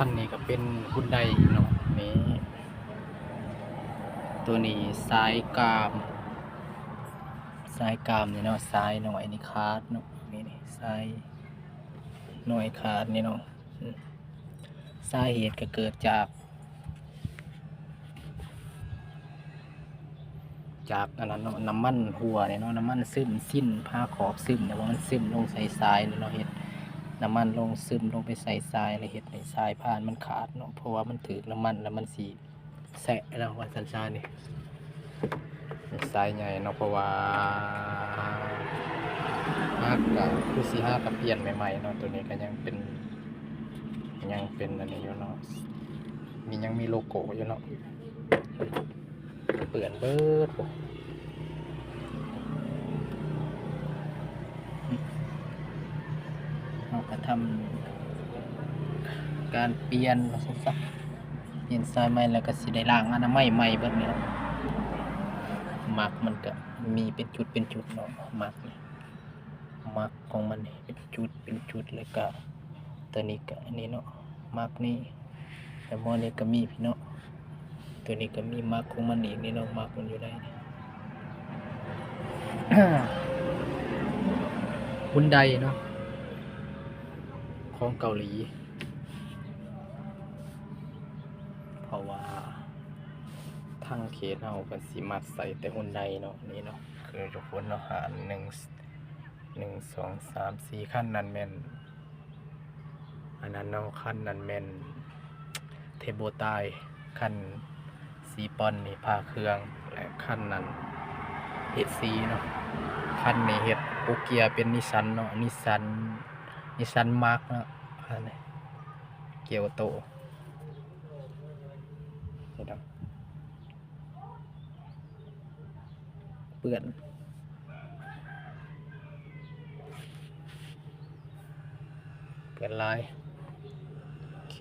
ຄັນນີ້ກໍເປັນຮຸນໄດເນາະ ນີ້ ໂຕນີ້ສາຍກາມ ສາຍກາມນີ້ເນາະ ສາຍນ້ອຍນີ້ຂາດເນາະ ນີ້ ນີ້ສາຍນ້ອຍຂາດນີ້ເນາະ ສາເຫດກໍເກີດຈາກ ຈາກອັນນັ້ນເນາະ ນ້ຳມັນຮົ່ວນີ້ເນາະ ນ້ຳມັນຊຶມ ຊິ້ນພາຂອບຊຶມ ແລ້ວມັນຊຶມລົງໃສ່ສາຍນີ້ເນາະ ເຮັດນ້ຳມັນລົງ ຊຶມລົງໄປໃສ່ສາຍ ແລ້ວເຮັດໃຫ້ສາຍພານມັນຂາດເນາະ ເພາະວ່າມັນຖືກນ້ຳມັນ ແລ້ວມັນຊິແຊະເນາະ ວ່າຊັ້ນຊະນີ້ ສາຍໃຫຍ່ເນາະ ເພາະວ່າຫາກະຄືຊິຫາກະປ່ຽນໃໝ່ໆເນາະ ໂຕນີ້ກໍຍັງເປັນ ຍັງເປັນອັນນີ້ຢູ່ເນາະ ນີ້ຍັງມີໂລໂກ້ຢູ່ເນາະ ເປື້ອນເບິດ ໂອ້ ເຮົາກໍທຳການປ່ຽນວ່າຊັ້ນຊະ ປ່ຽນສາຍໃໝ່ ແລ້ວກໍຊິໄດ້ລ້າງອະນາໄມໃໝ່ເບິດນີ້ເນາະ ໝັກມັນກໍມີເປັນຈຸດເປັນຈຸດເນາະ ໝັກນີ້ ໝັກຂອງມັນເປັນຈຸດເປັນຈຸດ ແລ້ວກໍ ຕົວນີ້ກໍອັນນີ້ເນາະ ໝັກນີ້ ແລ້ວໝໍນີ້ກໍມີພີ່ເນາະ ຕົວນີ້ກໍມີໝັກຂອງມັນອີກນີ້ເນາະ ໝັກມັນຢູ່ໃນ ຮຸນໄດເນາະ ຂອງເກົາຫຼີ ເພາະວ່າທາງເຂດເຮົາເພິ່ນຊິມັກໃສ່ແຕ່ຮຸນໄດເນາະ ນີ້ເນາະ ຄືທຸກຄົນເນາະ ຫານໜຶ່ງ ໜຶ່ງ ສອງ ສາມ ສີ່ ຄັນນັ້ນແມ່ນ ອັນນັ້ນເນາະ ຄັນນັ້ນແມ່ນເທໂບຕາຍ ຄັນສີປ່ອນນີ້ພາເຄື່ອງ ແລະ ຄັນນັ້ນເຮັດສີເນາະ ຄັນນີ້ເຮັດໂປເກຍເປັນນິສສັນເນາະ ນິສສັນ ນິສສັນມາກເນາະ ອັນນີ້ກຽວໂຕ ເຫັນບໍ່? ເປື້ອນ ເປື້ອນຫຼາຍ ໂອເຄ.